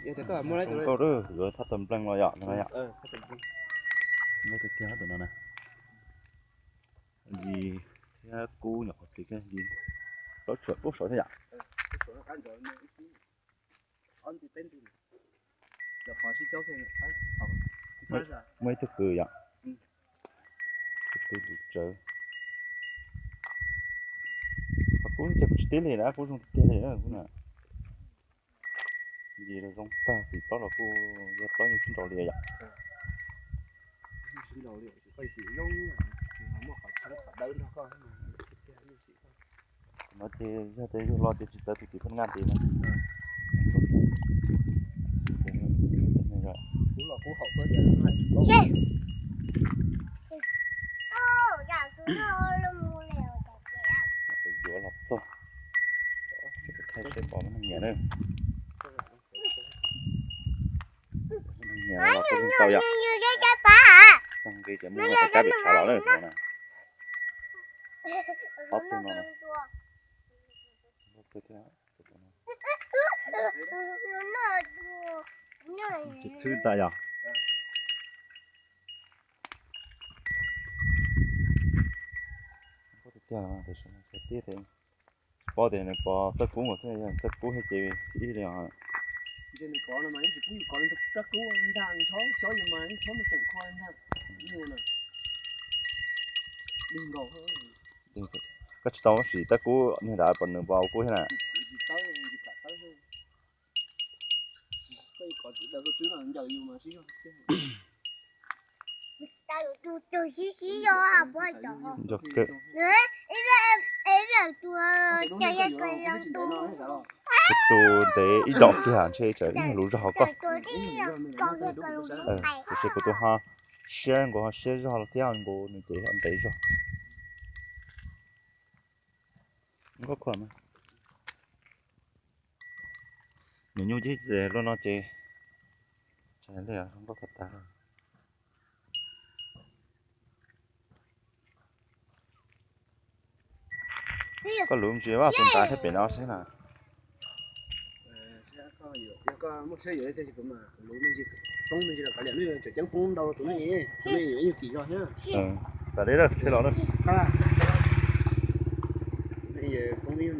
Zoo nkauj, yuav thaj tawg npleeg los yom, no yom. Muaj tiag tiag tus no na. Yis thiab kub nyuam qhuav plig kiag, yis plaub tsuam kub saud thiab yom. Muaj ib tug kws yom. Tus kws tus tsawv. Qhov kub ces kuv tsis tib li na, kub zoo tiag tiag li na kub na. Yis los zoo tag, xim plaub los kuj yog plaub nyuj sib nraus li yom. No ces yog tias yug los ces tsis txawv tus tim phab nqa tid na. Yuav los txog, khaij seb pom neeg nyiam na. Neeg nyiam los kuj tau yom. Txog nqi ces muab tus kab pem tshav los na. Ob tug no na. Tsis txhwb tas yom. Tiag tiag, tsis paub tias nws pom txawj kub nkaus xwb, yog txawj kub thiab ces ib li os. Koj tsis tau sim txawj kub niag dav pom nws pom kub thiab na. Tus ntev ib dom kiag ntshe tsam ib lub zog hauv koj. Tiam sis kuv tus ho siab nkaus, ho siab zog thiab nkaus nws ces ntev zog. Nkauj khuam. Nws nyuj cib luaj no ces tsam li nkauj tag tag. Koj luv ntsia vaj tus ntav thiab pem no seb na. Tam li lawm tsheb los na.